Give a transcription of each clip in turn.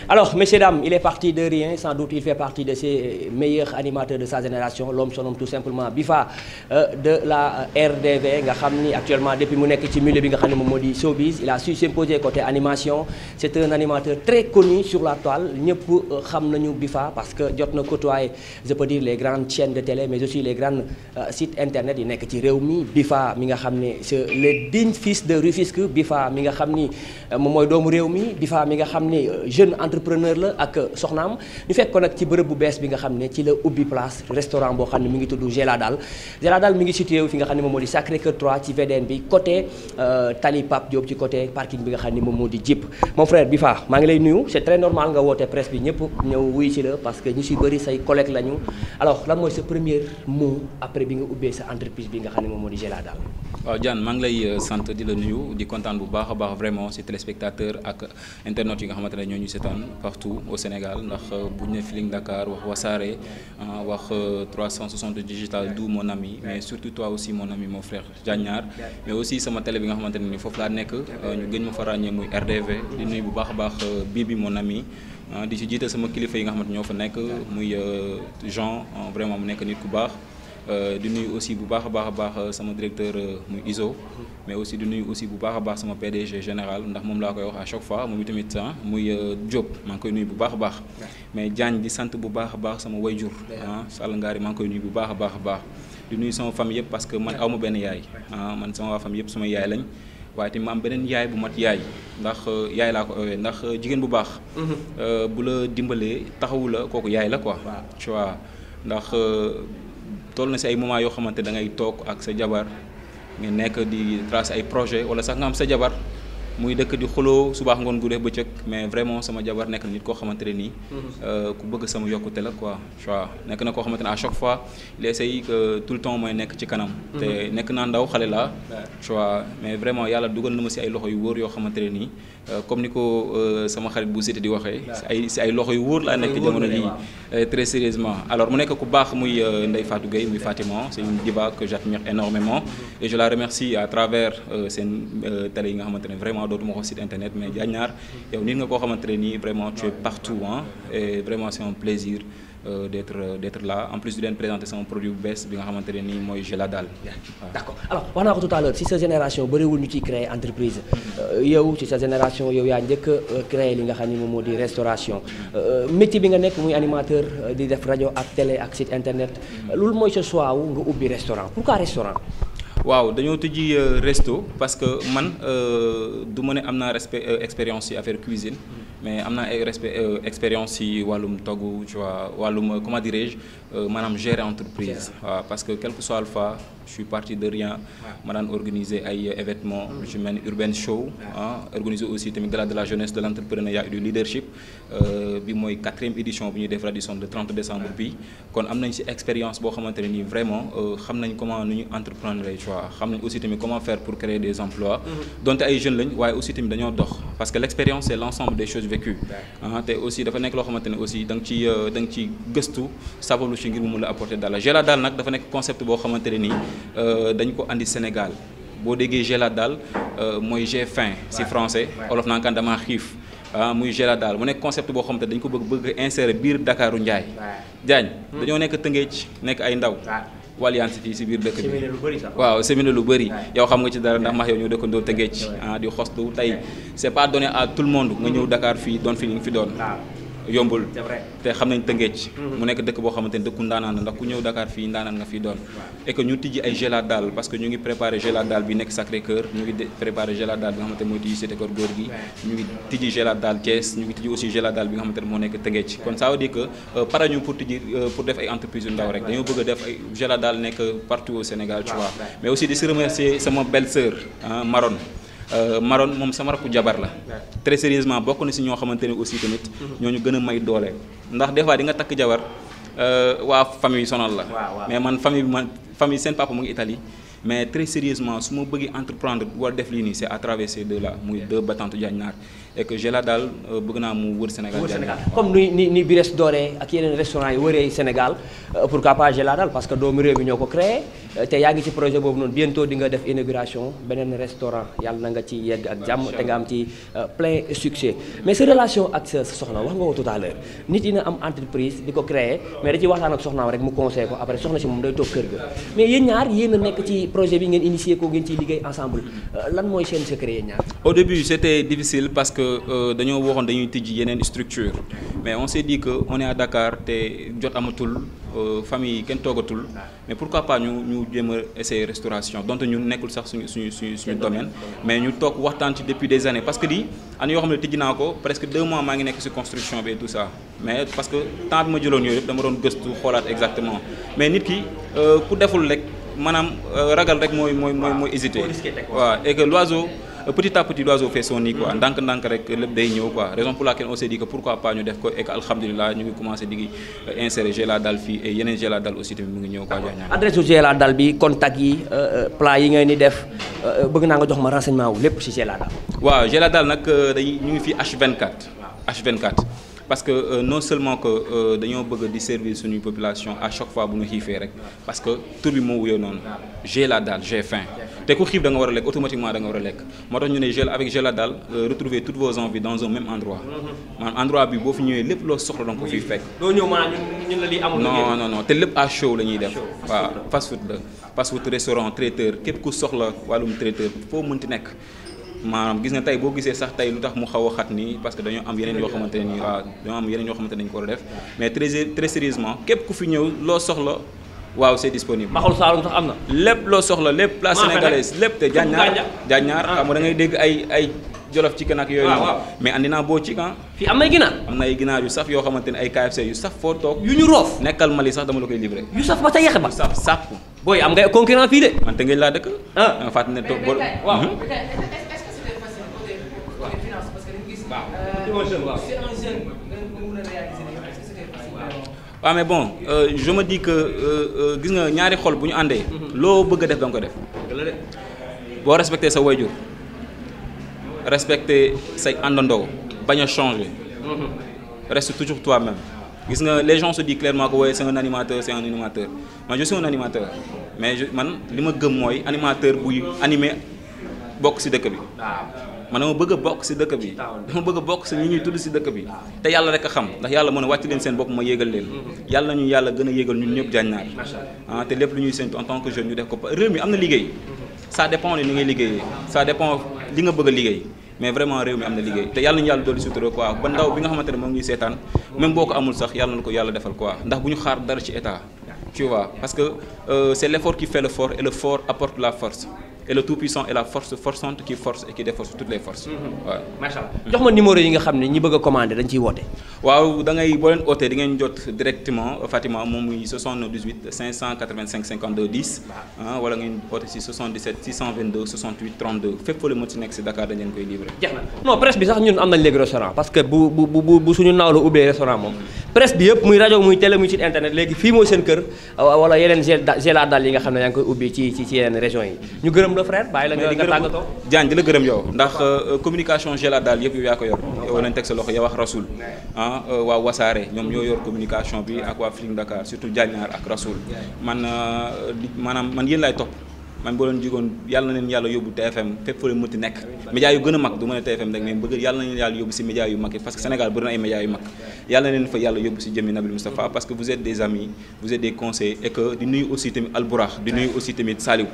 Alors, messieurs, dames, il est parti de rien. Sans doute, il fait partie de ces meilleurs animateurs de sa génération. L'homme se nomme tout simplement Bifa de la RDV. Nga xam ni actuellement depuis mu nekk ci milieu bi nga xam ne moom moo di showbiz, il a su s'imposer côté animation. C'est un animateur très connu sur la toile. ñëpp xam nañu Bifa parce que jot na côtoyer, je peux dire, les grandes chaînes de télé, mais aussi les grands sites internet yi nekk ci réew mi. Bifa mi nga xam ne c'est le digne fils de Rufisque. Bifa mi nga xam ni moom mooy doomu réew mi. Bifa mi nga xam ni jeune entrepreneur la ak soxnaam ñu fekk ko nag ci bërëb bu bees bi nga xam ne ci la ubbi place restaurant boo xam ne mi ngi tudd Géladal. Géladal mi ngi situé wu fi nga xam ne moom moo di Sacré-Cœur 3 ci VDN bi côté Tali Pape Diop ci côté parking bi nga xam ne moom moo di Jeep. Mon frère Bifa maa ngi lay nuyu, c'est très normal nga woote presse bi ñëpp ñëw wuy ci la parce que ñu si bëri say collègues lañu. Alors lan mooy sa premier mot après bi nga ubbee sa entreprise bi nga xam ne moom moo di Géladal. waaw Diane maa ngi lay sant di la nuyu di kontaan bu baax a baax vraiment ci téléspectateurs ak internautes yi nga xamante ne ñoo ñu seetaan partout au Sénégal ndax bu ñu ne Feeling Dakar wax Wassare wax 360 digital d'où mon ami mais surtout toi aussi mon ami mon frère Diagnar mais aussi sama télé bi nga xamante ne ni foofu laa nekk ñu gën ma fa ràññee muy RDV di nuyu bu baax a baax Bibi mon ami di ci jiite sama kilifa yi nga xamante ñoo fa nekk muy Jean vraiment mu nekk nit ku baax. di nuyu aussi bu baax a baax sama directeur muy ISO mais aussi di nuyu aussi bu baax a baax sama PDG général ndax moom laa koy wax à chaque fois moom itamit muy Diop maa ngi koy nuyu bu baax a baax mais Diagne di sant bu baax a baax sama wayjur Sall Ngari maa ngi koy nuyu bu baax a baax di nuyu sama famille yëpp parce que man aw ma benn yaay man sama waa famille yëpp sama yaay lañ waaye tamit ma am beneen yaay bu mat yaay ndax yaay laa ko owee ndax jigéen bu baax bu la dimbalee taxawu la kooku yaay la quoi tu vois ndax toll na si ay moment yoo xamante da ngay toog ak sa jabar nga nekk di tracer ay projet wala sax nga am sa jabar muy dëkk di xuloo subaax ngoon guddee bëccëg mais vraiment sama jabar nekk na nit koo xamante ne nii ku bëgg sama yokkute la quoi tu vois nekk na koo xamante ne à chaque fois il essaye que tout le temps mooy nekk ci kanam te nekk naa ndaw xale la tu vois mais vraiment yàlla dugal na ma si ay loxo yu wóor yoo xamante ne nii comme ni ko sama xarit bu Sité di waxee si ay loxo yu wóor laa nekk jamono ji très sérieusement alors mu nekk ku baax muy Ndeye Fatou Gueye muy Fatima c'est une diva que j'admire énormément et je la remercie à travers seen télé yi nga xamante ne vraiment dootuma ko site internet mais Diagnar yow nit nga koo xamante ne nii vraiment tu es partout et vraiment c'est un plaisir d'être là en plus di leen présenter sama produit bu bees bi nga xamante ne nii mooy Géladal. D'accord alors wax naa ko tout à l'heure si sa génération bëriwul ñu ciy créer entreprise yow ci sa génération yow yaa njëkk a créer li nga xam ni moom moo di restauration métier bi nga nekk muy animateur di def rajo ak télé ak site internet loolu mooy sa choix wu nga ubbi restaurant pourquoi restaurant. waaw dañoo tëjji resto parce que man du ma ne am naa expérience ci affaire cuisine mais am naa expérience ci wàllum togg tu vois wàllum comment dirais-je maanaam gérer entreprise waaw parce que quel que soit le fois je suis parti de rien ma daan organiser ay événements je mène Urban Show organiser aussi tamit gala de la jeunesse de l'entrepreneuriat et du leadership bi mooy 4e édition bu ñuy def édition de 30 décembre bi kon am nañ ci expérience boo xamante ne nii vraiment xam nañ comment nu ñu entreprendre tu vois xam nañ aussi tamit comment faire pour créer des emplois donte ay jeunes lañ waaye aussi tamit dañoo dox parce que l'expérience c'est l'ensemble des choses vécues te aussi dafa nekk loo xamante ne aussi da nga ci gëstu sababu ci ngir mu mën la apporter dara Géladal nag dafa nekk concept boo xamante ne nii dañ ko andi Sénégal boo déggee Géladal mooy j'ai faim ci français olof naa kan dama xiif muy Géladal mu nekk concept boo xamante dañ ko bëgg insérer biir Dakaru Njaay Diagne dañoo nekk Tëngéej nekk ay ndaw Waliyaan si fii si biir dëkk bi waaw séminaire lu bëri yow xam nga ci dara ndax max yow ñoo dëkkandoo Tëngéej di xostu tey c'est pas donné à tout le monde nga ñëw Dakar fii doon fi li nga fi doon yombul te xam nañ Tëngéej mu nekk dëkk boo xamante ne dëkku ndaanaan ndax ku ñëw Dakar fii ndaanaan nga fii doon et que ñu tijji ay Géladal parce que ñu ngi préparé Géladal bi nekk Sacré-Cœur ñu ngi préparé Géladal bi nga xamante ne mooy tijji Cité Keur Gorgui ñu ngi tijji Géladal Thiès ñu ngi tijji aussi Géladal bi nga xamante ne moo nekk Tëngéej kon ça veut dire que pare ñu pour tijji pour def ay entreprises yu ndaw rek dañoo bëgg a def ay Géladal nekk partout au Sénégal tu vois mais aussi di si remercier sama belle-sœur Maron moom sama rakku jabar la très sérieusement bokk na ci ñoo xamante ne aussi tamit ñooñu gën a may doole ndax des fois di nga takk jabar waa famille sonal la mais man famille seen papa mu ngi Italie mais très sérieusement su ma bëggee entreprendre war def lii nii c'est à travers ces deux là muy deux battantes Diagne et que Gela daal bëgg naa mu wër Sénégal. comme ni Bires Doré ak yeneen restaurants yi wëree Sénégal pourquoi pas Gela daal parce que doomu réew mi ñoo ko créé te yaa ngi ci projet boobu noonu bientôt di nga def inauguration beneen restaurant yàlla na nga ci yegg ak jàmm te nga am ci plein succès mais sa relation ak sa soxna wax nga ko tout à l'heure nit dina am entreprise di ko créer mais da ciy waxtaan ak soxnaam rek mu conseil ko après soxna si moom day toog kër ga mais yéen ñaar yéen a nekk ci projet bi ngeen initié ko ngeen ciy liggéey ensemble lan mooy seen secret yéen ñaar. Au début c'était difficile parce que dañoo waxoon dañuy tijji yeneen structure mais on s'est dit que on est à Dakar te jot amatul famille kenn toogatul mais pourquoi pas ñu jéem a essayer restauration donte ñun nekkul sax suñu domaine mais ñu toog waxtaan ci depuis des années parce que di an yoo xam ne tijji naa ko presque 2 mois maa ngi nekk ci construction bi et tout ça mais parce que temps bi ma jëloon yooyu yëpp dama doon gëstu xoolaat exactement mais nit ki ku deful rek maanaam ragal rek mooy hésiter waaw et que l'oiseau petit à petit l'oiseau fait son nid quoi ndànk rek lépp day ñëw quoi raison pour laquelle on s'est dit que pourquoi pas ñu def ko et que alhamdulilah ñu ngi commencé di insérer Gela Dal fii et yeneen Gela Dal aussi tamit mu ngi ñëw quoi. adresse su Gela Dal bi contact yi plat yi ngeen di def bëgg naa nga jox ma renseignement wu lépp ci Gela Dal. waaw Gela Dal nag ñu ngi fii H24 parce que non seulement que dañoo bëgg di servir suñuy population à chaque fois bu ñu xiifee rek parce que tur bi moo wuyoo noonu Gela Dal j'ai faim te ku xiif da nga war a lekk automatiquement da nga war a lekk moo tax ñu ne avec Gela Dal retrouver toutes vos envies dans un même endroit maanaam endroit bi boo fi ñëwee lépp loo soxla da nga ko fiy fekk. doo ñëw maanaam ñun la lii amul. non te lépp à chaud la ñuy def. waaw fast food restaurant traiteur képp ku soxla wàllum traiteur foo mënti nekk. maanaam gis nga tey boo gisee sax tey lu tax mu xaw a xat nii parce que dañoo am yeneen yoo xamante ne nii waaw dañoo am yeneen yoo xamante ne dañu ko war a def mais très sérieusement képp ku fi ñëw loo soxla waaw c'est disponible. Maxul Saalum sax am na. lépp loo soxla lépp place sénégalaise lépp te jaañaar xam nga da ngay dégg ay jolof ci ak yooyu mais andi naa boo ci fii am na ay ginaar. am na ay ginaar yu saf yoo xamante ne ay KFC yu saf foo toog. yu ñu roof nekkal Mali sax dama la koy livré. yu saf ba ca yexe ba. yu saf sàpp. booy am nga concurrent fii de. man te ngeen laa dëkk. nga fàttali ne toog waaw. waaw mais bon je me dis que gis nga ñaari xol bu ñu àndee. loo bëgg a def da nga ko def. boo respecté sa wayjur respecté say àndandoo bañ a changer. reste toujours toi-même. gis nga les gens se disent clairement que ouais, c'est un animateur man je suis un animateur mais man li ma gëm mooy animateur buy animé bokk ci dëkk bi. man dama bëgg a bokk ci dëkk bi dama bëgg a bokk ci ñi ñuy tudd ci dëkk bi te yàlla rek a xam ndax yàlla mën a wàcc leen seen bopp ma yéegal leen yàlla nañu yàlla gën a yéegal ñun ñëpp Diagne te lépp lu ñuy séntu en tant que jeune ñu def ko réew mi am na liggéey ça dépend ni ngay liggéeyee ça dépend li nga bëgg a liggéey mais vraiment réew mi am na liggéey te yàlla nañu yàlla dolli sutura quoi ba ndaw bi nga xamante ne moom ñuy seetaan même boo ko amul sax yàlla na ko yàlla defal quoi ndax bu ñu xaar dara ci état tu vois parce que c'est l'effort qui fait le fort et le fort apporte la force et le tout-puissant est la force forçante qui force et qui déforce toutes les forces. waaw macha allah jox ma numéro yi nga xam ne ñi bëgg a commander dañ ciy woote. waaw da ngay boo leen ootee di ngeen jot directement Fatima moom muy 78 585 52 10 wala ngeen oote si 77 622 68 32 fépp foo leen mën si nekk si Dakar dañ leen koy livrer. jeex na non presse bi sax ñun am nañ léegi restaurant parce que bu suñu naaw la ubbee restaurant moom presse bi yëpp muy rajo muy télé muy site internet léegi fii mooy seen kër wala yeneen Gela Dal yi nga xam ne yaa ngi koy ubbi ci yeneen régions yi ñu gërëm la frère bàyyi la nga tàggatoo. Diagne di la gërëm yow ndax communication Gela Dal yëpp yow yaa ko yor yow lañ teg sa loxo yow wax Rasoul waa Wasaare ñoom ñoo yor communication bi ak waa Feeling Dakar surtout Diagne ak Rasoul man man yéen laay topp man boo leen jigoon yàlla na leen yàlla yóbbu TFM fépp fa leen mënti nekk média yu gën a mag du mën a TFM rek mais bëgg yàlla na leen yàlla yóbbu si média yu mag yi parce que Sénégal bëri na ay média yu mag yàlla na leen fa yàlla yóbbu si jëmmi Nabil Moustapha parce que vous êtes des amis vous êtes des conseils et que di nuyu aussi tamit Alburax di nuyu aussi tamit Saliou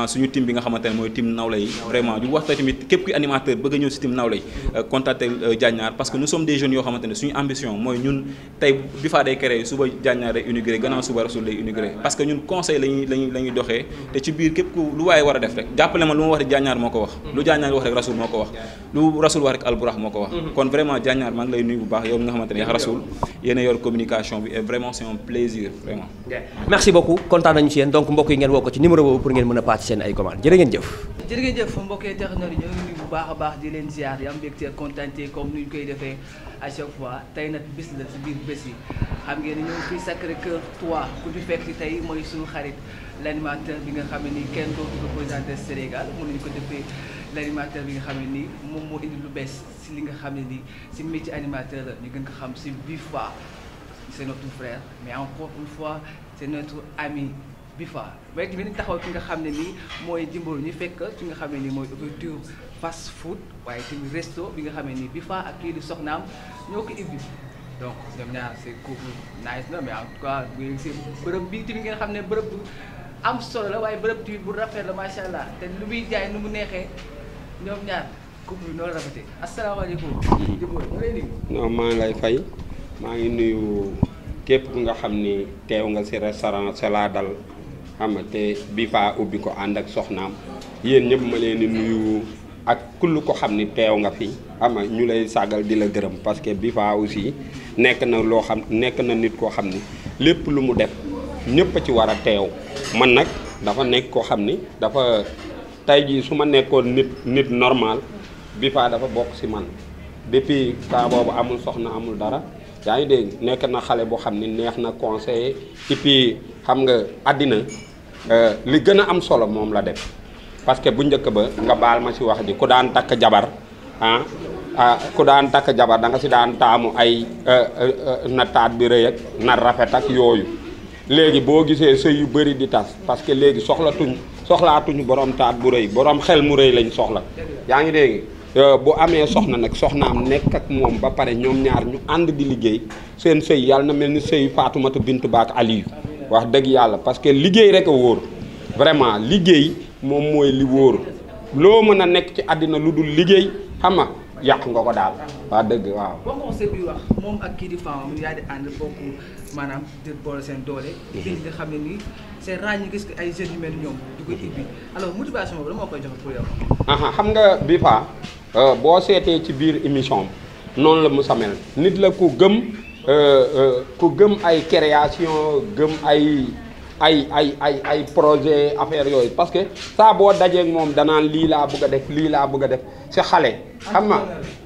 suñu team bi nga xamante ne mooy team nawle yi vraiment di wax tamit képp kuy animateur bëgg a ñëw si team nawle yi contacter Diagne parce que nous sommes des jeunes yoo xamante ne suñu ambition mooy ñun tey bi faa day créé suba Diagne day inauguré gannaaw suba Rasoul day inauguré parce que ñun conseil lañuy doxee te ci biir képp ku lu waaye war a def rek jàppale ma lu ma wax rek Diagne moo ko wax lu Diagne wax rek Rasoul moo ko wax lu Rasoul wax rek Alburax moo ko wax kon vraiment Diagne maa ngi lay nuyu bu baax yow mi nga xamante ne yaa Rasoul yéen a yor communication bi et vraiment c'est un plaisir vraiment. merci beaucoup kontaan nañu ci yéen donc mbokk yi ngeen woo ko ci numéro boobu pour ngeen mën a paati seen ay commandes jërë ngeen jëf. jërë ngeen jëf mbokk yi tax na ñoo ngi nuyu bu baax a baax di leen ziar di am mbégte kontaante comme ni ñu koy defee à chaque fois tey nag bis la ci biir bés yi xam ngeen ne ñoo fii Sacré-Cœur 3 ku ñu fekk ci tey mooy suñu xarit l'animateur bi nga xam ne nii kenn dootu ko présenté Sénégal mën nañu ko defee l'animateur bi nga xam ne nii moom moo indi lu bees si li nga xam ne nii si métier animateur la ñu gën ko xam si Bifa c'est notre frère mais encore une fois c'est notre ami Bifa waaye tamit taxaw ki nga xam ne nii mooy Jimbori ñu fekk ci nga xam ne nii mooy ouverture fast food waaye tamit resto bi nga xam ne nii Bifa ak kii di soxnaam ñoo ko ibbi donc ñoom ñaar c'est couple nice na mais en tout cas bu ngi si bërëb bi tamit ngeen xam ne bërëb bu am solo la waaye bërëb tamit bu rafet la macha allah te lu muy jaay nu mu neexee ñoom ñaar couple bi noonu rafetee asalaamaaleykum. Jimbori ma lay nuyu. non maa ngi lay fay maa ngi nuyu képp ku nga xam ni teew nga ci restaurant Cela Dal xam nga te Bifa ubbi ko ànd ak soxnaam yéen ñëpp ma leen di nuyu ak kull ko xam ni teew nga fi xam nga ñu lay sàggal di la gërëm parce que Bifa aussi nekk na loo xam nekk na nit koo xam ni lépp lu mu def ñëpp a ci war a teew man nag dafa nekk koo xam ni dafa tey jii su ma nekkoon nit normal Bifa dafa bokk ci man depuis temps boobu amul soxna amul dara yaa ngi dégg nekk na xale boo xam ni neex na conseiller et puis xam nga àddina li gën a am solo moom la def parce que bu njëkk ba nga baal ma ci wax ji ku daan takk jabar ku daan takk jabar da nga ci daan taamu ay na taat bi rëy ak na rafet ak yooyu léegi boo gisee sëy yu bëri di tas parce que léegi soxlaatuñu borom taat bu rëy borom xel mu rëy lañ soxla yaa ngi dégg bu amee soxna nag soxnaam nekk ak moom ba pare ñoom ñaar ñu ànd di liggéey seen sëy yàlla na mel ni sëy Faatumata Bintu Ba ak Aliyu wax dëgg yàlla parce que liggéey rek a wóor vraiment liggéey moom mooy li wóor loo mën a nekk ci àddina lu dul liggéey xam nga yàq nga ko daal wax dëgg waaw. boo ko conseil bi wax moom ak kii di femme mu yaa di ànd bokk maanaam di boole seen doole. li nga xam ne nii c'est rare ñu gis ay jeunes yu mel ñoom di ko ibbi alors motivation boobu dama koy joxe pour yow. xam nga Bifa boo seetee ci biir émission noonu la mu samel nit la ku gëm ay création gëm ay projet affaire yooyu parce que saa boo dajeeg moom danaan lii laa bëgg a def si xale xam nga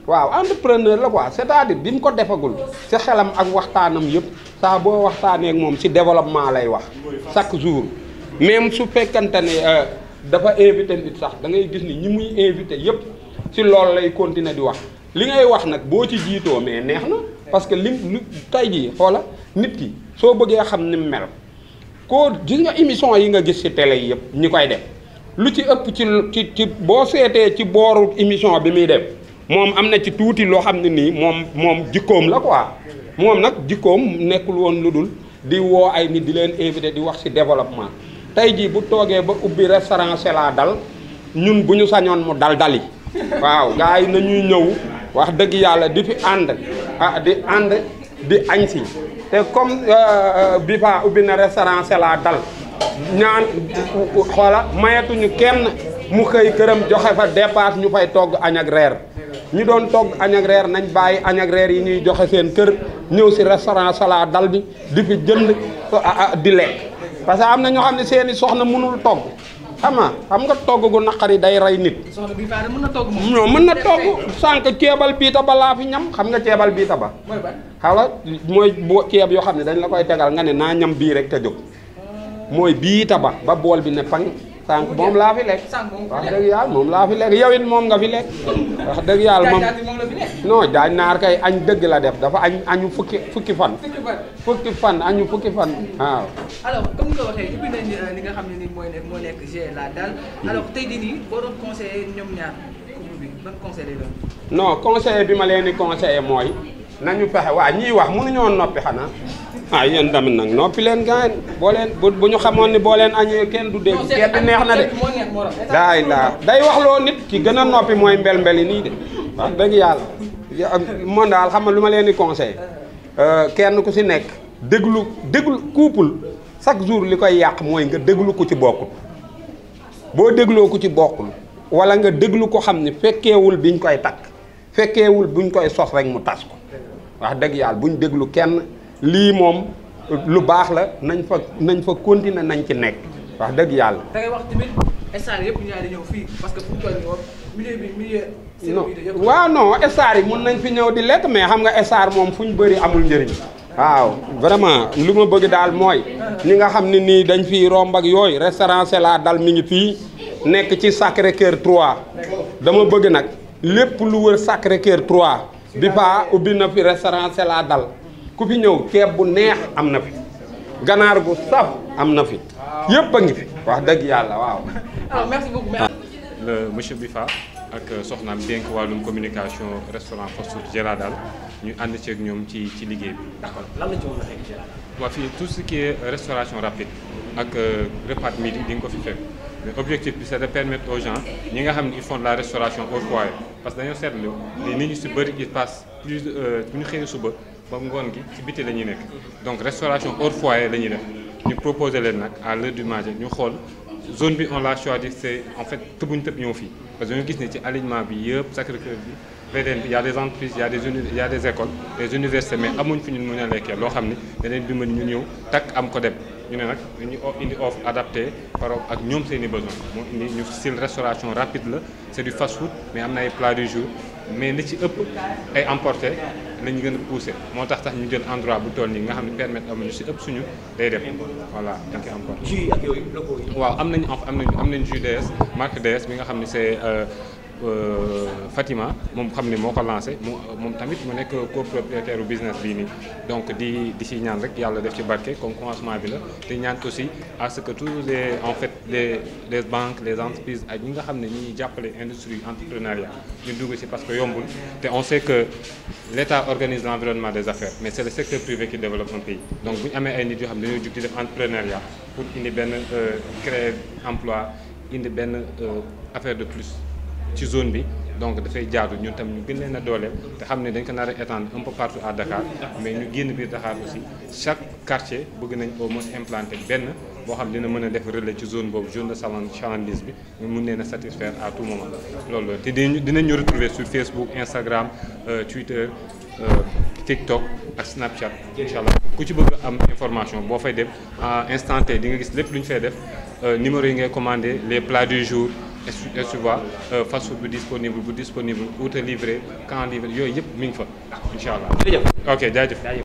waaw entrepreneur la quoi c'est-à-dire bi mu ko defagul si xelam ak waxtaanam yëpp saa boo waxtaanee ak moom si développement lay wax chaque jour même su fekkante ne dafa invité nit sax da ngay gis ni ñi muy invité yëpp si loolu lay continuer di wax li ngay wax nag boo ci jiitoo mais neex na parce que li tey jii xoola nit ki soo bëggee xam ni mu mel koo gis nga émission yi nga gis ci télé yi yëpp ñi koy def lu ci ëpp ci boo seetee ci booru émission bi muy def moom am na ci tuuti loo xam ne nii moom jikkoom la quoi moom nag jikkoom nekkul woon lu dul di woo ay nit di leen invité di wax ci développement tey jii bu toogee ba ubbi restaurant Cela Dal ñun bu ñu sañoon mu dali waaw gars yi nañuy ñëw wax dëgg yàlla di fi ànd di añ si te comme Bifa ubbi na restaurant Cela Dal ñaan xoola mayatuñu kenn mu xëy këram joxe fa dépasse ñu fay togg añ ak reer ñu doon togg añ ak reer nañ bàyyi añ ak reer yi ñuy joxe seen kër ñëw si restaurant Cela Dal bi di fi jënd di lekk parce que am na ñoo xam ne seeni soxna mënul togg xam nga togg gu naqari day rey nit. soxna Bifa mën na togg moom. non mën na togg sànq ceebal biita ba laa fi ñam xam nga ceebal biita ba. mooy ban xaw la mooy boo ceeb yoo xam ne dañ la koy tegal nga ne naa ñam bii rek te jóg mooy biita ba bool bi ne pang sànq moom laa fi lekk. wax dëgg yàlla moom laa fi lekk yow it moom nga fi lekk. wax dëgg yàlla moom non daañ naar kay añ dëgg la def dafa añu fukki fan. añu fukki fan waaw. alors comme nga waxee ubbi nañ li nga xam ne nii moo nekk Cela Dal alors tey jii nii boo doon conseiller ñoom ñaar couple bi ban conseil lay doon. non conseiller bi ma leen di conseiller mooy nañu fexe waa ñiy wax mënuñoo noppi xanaa yéen tamit nag noppi leen gaañ boo leen bu ñu xamoon ni boo leen añee kenn du dégg ceeb bi neex na de day wax loo nit ki gën a noppi mooy mbel yi nii de wax dëgg yàlla man daal xam nga lu ma leen di conseiller kenn ku si nekk déglu couple chaque jour li koy yàq mooy nga déglu ko ci bokkul boo dégloo ko ci bokkul wala nga déglu ko xam ne fekkeewul biñ koy takk fekkeewul buñ koy sos rek mu tas ko wax dëgg yàlla buñ déglu kenn lii moom lu baax la nañ fa continuer nañ ci nekk wax dëgg yàlla. da ngay wax tamit star yëpp ñu di ñëw fii parce que fu mu toll nii waaw non star yi mun nañ fi ñëw di lekk mais xam nga star moom fu ñu bëri amul njëriñ waaw vraiment lu ma bëgg daal mooy ñi nga xam ne nii dañ fi romb ak yooyu restaurant C'est la Dalle mi ngi fii nekk ci Sacré-Cœur 3 dama bëgg nag lépp lu wër Sacré-Cœur 3 bi fa ubbi na fi restaurant C'est la Dalle ku fi ñëw ceeb bu neex am na fi ganaar gu saf am na fi yëpp a ngi fi wax dëgg yàlla waaw. alors merci beaucoup. le monsieur Bifa ak soxnaam dénk wàllum communication restaurant fast food C'est la Dalle ñu ànd ceeg ñoom ci liggéey bi. d'accord lan la ci mën a fekk C'est la Dalle. waaw fii tout ce qui est restauration rapide ak repas de midi di nga ko fi fekk mais objectif bi c'est de permettre aux gens ñi nga xam ne ils font de la restauration au foyer parce que dañoo seetlu ni nit ñi si bëri ils passent plus bu ñu xëyee suba ba ngoon gi ci biti la ñuy nekk donc restauration hors foyer la ñuy def ñu proposer leen nag à l'heure du manger ñu xool zone bi on l'a choisi c'est en fait tëbuñ tëb ñëw fii parce que dañoo gis ne ci alignement bi yëpp Sacré-Cœur bi VDN bi y a des entreprises y a des écoles des universités mais amuñ fi ñun mën a lekkee loo xam ni da leen dimbali ñu ñëw takk am ko dem ñu ne nag dañuy indi offre adapté par rapport ak ñoom seen i besoin moo indi ñu style restauration rapide la c'est du fast food mais am na ay plats du jour mais li ci ëpp ay emporté la ñu gën a poussé moo tax ñu jël endroit bu toll nii nga xam ne permettre amuñu si ëpp suñu day def voilà dañ koy emporté. jus ak yooyu locaux yi. waaw am nañ jus DS marque DS bi nga xam ne c'est Fatima moom xam ne moo ko lancé moom tamit mu nekk copropriétaire u business bii nii donc di si ñaan rek yàlla def ci barke comme commencement bi la te ñaan aussi à ce que tous les en fait les banques les entreprises ak ñi nga xam ne ñi jàppale industrie entrepreneuriat ñu dugg si parce que yombul te on sait que l'État organise l'environnement des affaires mais c'est le secteur privé qui développe un pays donc bu ñu amee ay nit yoo xam ne dañoo jug di def entrepreneuriat pour indi benn créer emploi indi benn affaire de plus ci zone bi donc dafay jaadu ñun tam ñu gën leen a dooleel te xam ne dañ ko nar a étendre un peu partout à Dakar mais ñu génn biir Dakar aussi chaque quartier bëgg nañ au moins implanter benn boo xam dina mën a def relais ci zone boobu zone de chalandise bi ñu mun leen a satisfaire à tout moment loolu la te dinañ ñu retrouver sur Facebook Instagram Twitter TikTok ak Snapchat incha allah ku ci bëgg am information boo fay dem à instant T di nga gis lépp lu ñu fay def numéro yi ngay commandé les plats du jour et tu vois fast food bu disponible où te livrer quand livrer yooyu yëpp mi ngi fa incha allah. ok jaajëf.